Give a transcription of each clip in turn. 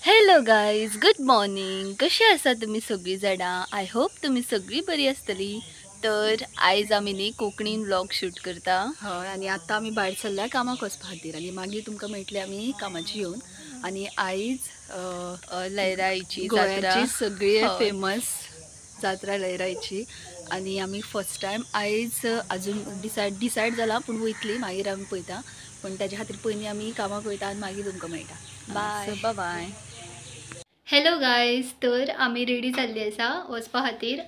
Hello guys, good morning. कशी आसा तुमी सगळीं जाणां? I hope तुमी सगळीं बरी आसतली। तर आयज आमी न्ही कोंकणीन व्लॉग शूट करता। हय, आनी आतां आमी भायर सरल्या कामाक वचपा खातीर आनी मागीर तुमकां मेळटले आमी कामाची येवन। आनी आयज लयराईची जात्रा, गोंयाची सगळी फेमस जात्रा लयराईची। आनी आमी फर्स्ट टायम आयज अजून डिसायड जाला पूण वयतली, मागीर आमी पळयता। पूण ताच्या खातीर पयलीं आमी कामाक वयता आनी मागीर तुमकां मेळटा। बाय बाय। हॅलो गायज, तर आमी रेडी जाल्ली आसा वचपा खातीर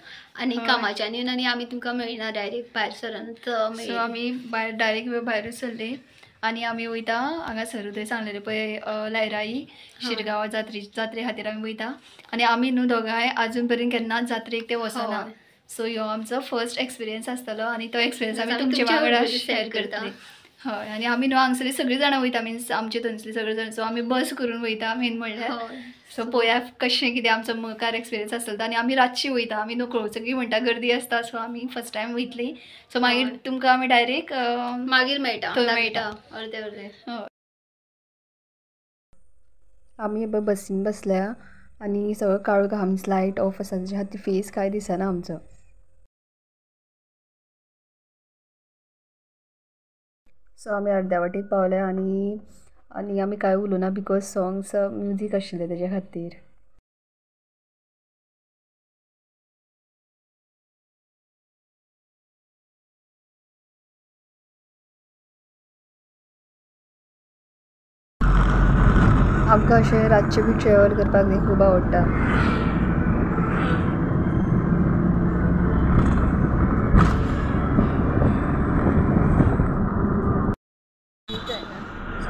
आनी कामाच्यान येवन आनी आमी तुमकां मेळना डायरेक्ट भायर सरून। सो आमी भायर डायरेक्ट भायरूच सरली आनी आमी वयता हांगासर थंय सांगलेलें पळय लयराई शिरगांव जात्रे खातीर आमी वयता। आनी आमी न्हू दोगांय आजून पर्यंत केन्नाच जात्रेक ते वचना। सो ह्यो आमचो फर्स्ट एक्सपिरियन्स आसतलो आनी तो एक्सपिरियन्स आमी तुमचे वांगडा शेअर करतली। हय, आनी आमी न्हू हांगसरली सगळीं जाणां वयता, मिन्स आमचे थंयसरली सगळीं जाणां। सो आमी बस करून वयता मेन म्हणल्यार। सो पळोवया कशें कितें आमचो मुखार एक्सपिरियन्स आसतलो। आनी आमी रातची वयता, आमी न्हू कळोवचो म्हणटा गर्दी आसता। सो आमी फर्स्ट टायम वयतली। सो मागीर तुमकां आमी डायरेक्ट मागीर मेळटा, मेळटा अर्दे अर्दे। आमी बसीन बसल्या आनी सगळो काळोख आहा, मिन्स लायट ऑफ आसा, तेच्या खातीर फेस कांय दिसना आमचो। सो आमी अर्द्या वाटेक पावले आनी आनी आमी कांय उलोवना because songs music आशिल्लें तेज्या खातीर। आमकां अशें रातचें बी ट्रॅवल करपाक न्ही खूब आवडटा।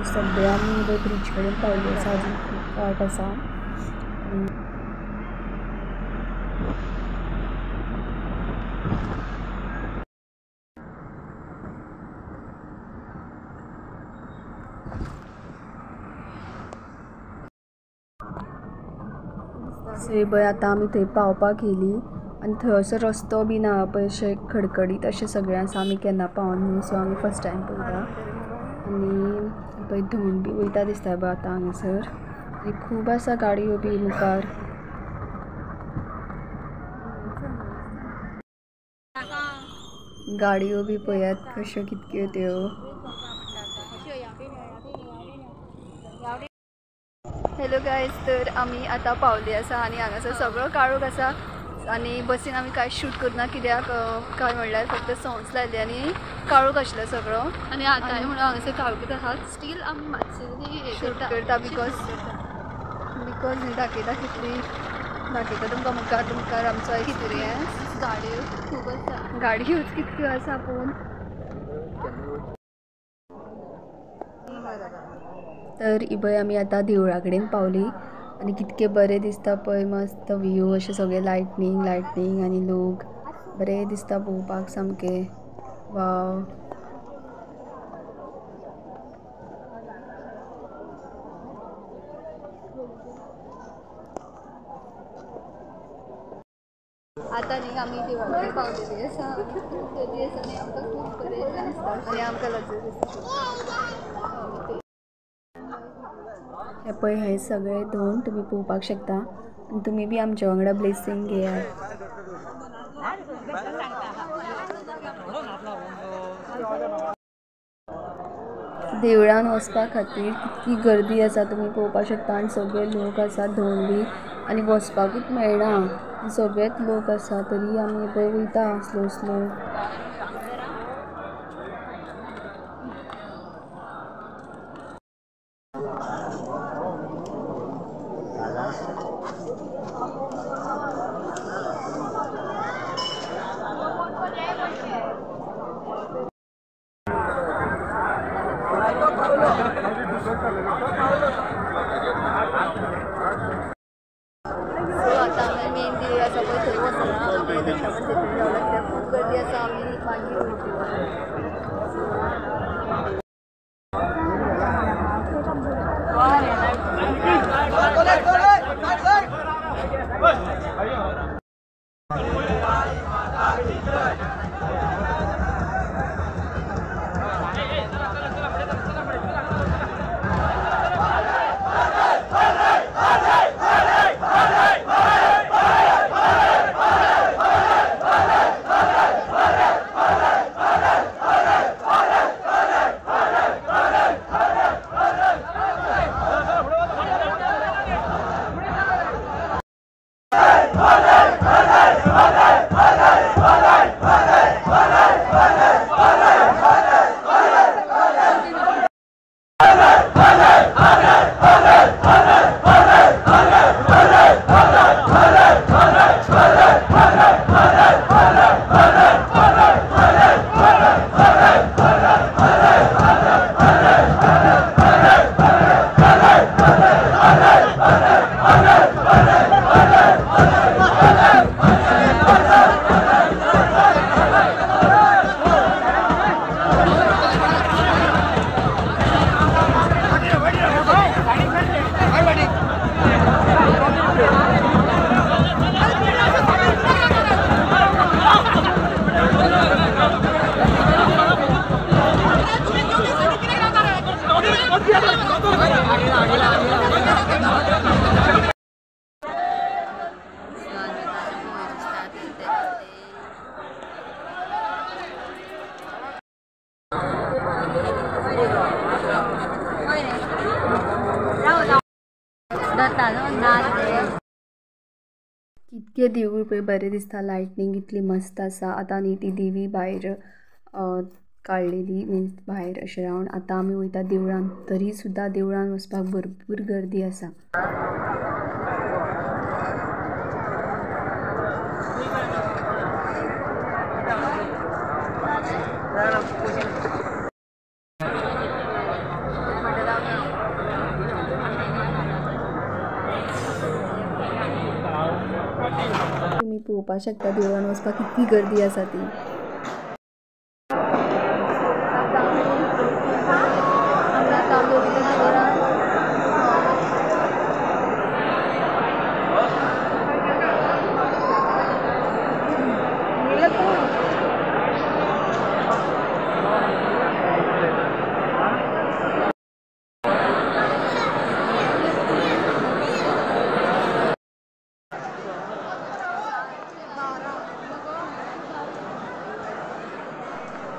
सद्या आमी ब्रिज कडेन पावले आसा, अजून खूब वाट आसा। सो पळय आतां आमी थंय पावपाक येयली आनी थंय असो रस्तो बी ना पळय, अशें खडखडीत अशें सगळें आसा। आमी केन्ना पावना न्हू, सो आमी फर्स्ट टायम पळयता। आनी पळय धोंड बी वयता दिसता पळय आतां हांगासर। आनी खूब आसा गाडयो बी मुखार। गाडयो बी पळयात कश्यो कितक्यो त्यो। हॅलो गायज, तर आमी आतां पावली आसा आनी हांगासर सगळो काळोख आसा आनी बसीन आमी कांय शूट करना कित्याक काय म्हणल्यार फक्त सोंग्स लायले आनी काळोख आशिल्लो सगळो। आनी आतांय म्हणून हांगासर काळोखूच आसा, स्टील आमी मातशें शूट करता because because दाखयता कितली दाखयता तुमकां मुखार मुखार आमचो एक्सपिरियन्स। गाडयो खूब आसा, गाडयोच कितक्यो आसा पूण। तर इबय आमी आतां देवळा कडेन पावली आनी कितके बरें दिसता पळय, मस्त व्यू अशें सगळें लायटनींग लायटनींग आनी लोक बरें दिसता पळोवपाक सामकें। वाव, आतां न्ही आमी देवळा कडेन पावलेली आसा, खूब गर्दी आसा आनी आमकां खूब बरें दिसता आनी आमकां लज दिसता। हे पळय हे सगळे धोंड तुमी पळोवपाक शकता आनी तुमी बी आमच्या वांगडा ब्लेसींग घेयात। देवळान वचपा खातीर कितकी गर्दी आसा तुमी पळोवपाक शकता आनी सगळे लोक आसा धोंड बी आनी वचपाकूच मेळना, सगळेच लोक आसा तरी आमी पळय वयता स्लो स्लो। सो आतां आमी मेन देवूळ आसा पळय थंय वचना, आमी दर्शना रावला कित्याक खूब गर्दी आसा, आमी मागीर वयतली। कितके देवूळ पळय बरें दिसता, लायटनींग इतली मस्त आसा. आतां न्ही ती देवी भायर काडलेली मिन्स भायर अशें रावन. आतां आमी वयता देवळान, तरी सुद्दां देवळान वचपाक भरपूर गर्दी आसा. तुमी पळोवपाक शकता देवळान वचपाक कितली गर्दी आसा ती.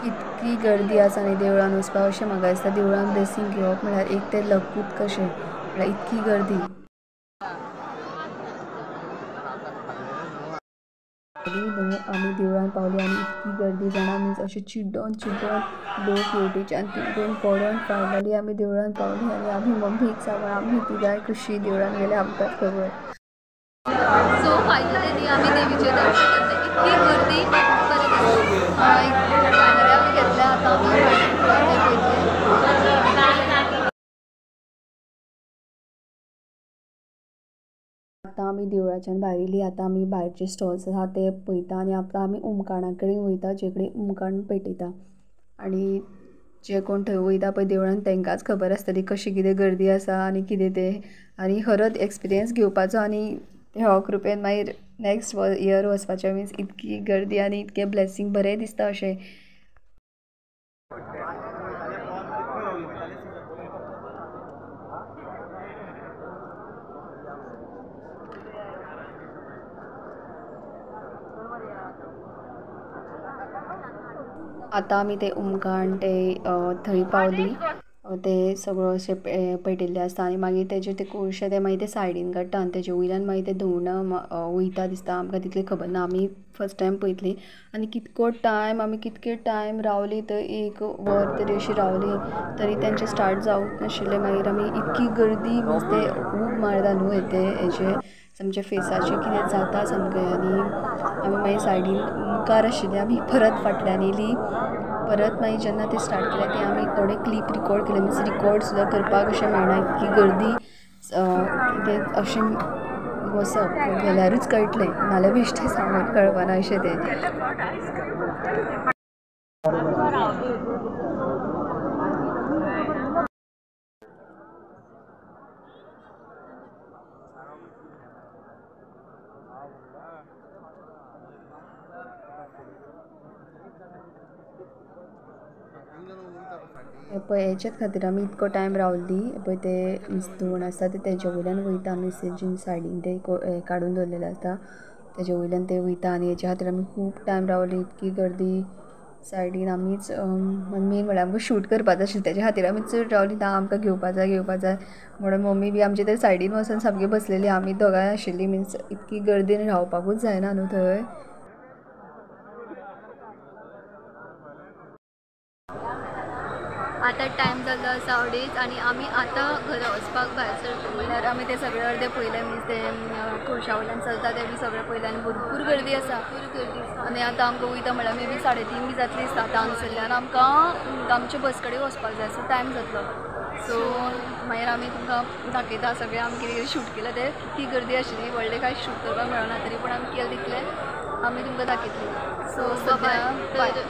इतकी गर्दी आसा न्ही देवळान वचपाक अशें म्हाका दिसता. देवळान ब्लेसींग घेवप म्हळ्यार एक तें लकूच कशें, म्हळ्यार इतकी गर्दी. आमी देवळान पावली आनी इतकी गर्दी जाणा, मिन्स अशें चिड्डोन चिड्डोन लोक हेवटेच्यान तेवटेन पडोन फायनली आमी देवळान पावली. आनी आमी मम्मीक सांगून आमी तिगांय कशी देवळान गेले आमकांच खबर. सो फायनली आमी देवीचें दर्शन घेतलें. इतकी गर्दी बरें दिसता. फायनली आमी घेतलें. आतां आमी आतां आमी देवळाच्यान भायर येयली. आतां आमी भायरचे स्टॉल्स आसा ते पळयता आनी आतां आमी उमकाणा कडेन वयता, जे कडेन उमकाण पेटयता. आनी जे कोण थंय वयता पळय देवळान तांकांच खबर आसतली कशी कितें गर्दी आसा आनी कितें तें. आनी खरोच एक्सपिरियन्स घेवपाचो आनी ह्या कृपेन मागीर नेक्स्ट इयर वचपाचें. मिन्स इतकी गर्दी आनी इतकें ब्लेसींग बरें दिसता अशें. आतां आमी ते उमकाण ते थंय पावली. ते सगळो अशें पेटिल्लें आसता आनी मागीर तेजे ते कोळशे ते मागीर ते सायडीन काडटा आनी तेजे वयल्यान मागीर ते धुवणां वयता दिसता. आमकां तितलें खबर ना, आमी फर्स्ट टायम पळयतली. आनी कितको टायम आमी कितके टायम रावली थंय, एक वर तरी अशी रावली तरी तेंचें स्टार्ट जावंक नाशिल्लें. मागीर आमी इतकी गर्दी मिन्स ते खूब मारता न्हू ते हेजे आमच्या फेसाचें कितें जाता सामकें. आनी आमी मागीर सायडीन मुखार आशिल्ली आमी परत फाटल्यान येयली. परत मागीर जेन्ना ते स्टार्ट केलें ते आमी थोडे क्लिप रिकॉर्ड केले. मिन्स रिकॉर्ड सुद्दां करपाक अशें मेळना, इतकी गर्दी कितें अशें वचप गेल्यारूच कळटलें, नाल्यार बेश्टें सांगून कळपाना अशें तें. पळय हेच्याच खातीर आमी इतको टायम रावली. पळय ते धुवण आसता ते तेजे वयल्यान वयता, मिन्स तेजे सायडीन ते काडून दवरलेले आसता तेजे वयल्यान ते वयता. आनी हेच्या खातीर आमी खूब टायम रावली. इतकी गर्दी सायडीन आमीच मेन म्हळ्यार आमकां शूट करपाचो आशिल्लें तेज्या खातीर आमी चड रावली ना, आमकां घेवपा जाय घेवपा जाय म्हणून मम्मी बी आमची तर सायडीन वचून सामकी बसलेली. आमी दोगांय आशिल्ली. मिन्स इतकी गर्दीन रावपाकूच जायना न्हू थंय. आतां टायम जाल्लो आसा अडेज आनी आमी आतां घरा वचपाक भायर सरता. म्हणल्यार आमी ते सगळे अर्दे पळयले, मिन्स ते कोळशा वयल्यान चलता ते बी सगळें पळयलें आनी भरपूर गर्दी आसा. भरपूर गर्दी आसा. आनी आतां आमकां वयता म्हणल्यार मे बी 3:30 बी जातली दिसता. आतां हांगसरल्यान आमकां आमचे बस कडेन वचपाक जाय, सो टायम जातलो. सो मागीर आमी तुमकां दाखयता सगळें आमी कितें कितें शूट केलें तें. कितली गर्दी आशिल्ली, व्हडलें कांय शूट करपाक मेळना तरी पूण आमी केलें तितलें आमी तुमकां दाखयतली. सो सद्या बाय.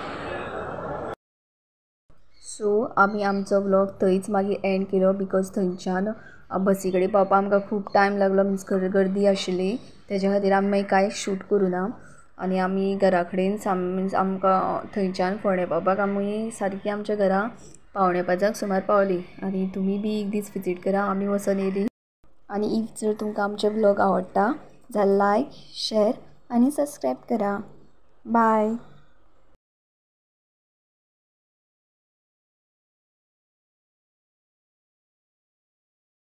सो आमी आमचो व्लॉग थंयच मागीर एंड केलो, because थंयच्यान बसी कडेन पावपाक आमकां खूब टायम लागलो. मिन्स गर्दी आशिल्ली तेज्या खातीर आमी मागीर कांय शूट करूं ना. आनी आमी घरा कडेन मिन्स आमकां थंयच्यान फोंडें पावपाक आमी सारकी आमच्या घरा 4:45 सुमार पावली. आनी तुमी बी एक दीस विजीट करा, आमी वचोन येयली. आनी if जर तुमकां आमचे व्लॉग आवडटा जाल्यार लायक, शेर आनी सबस्क्रायब करा. बाय.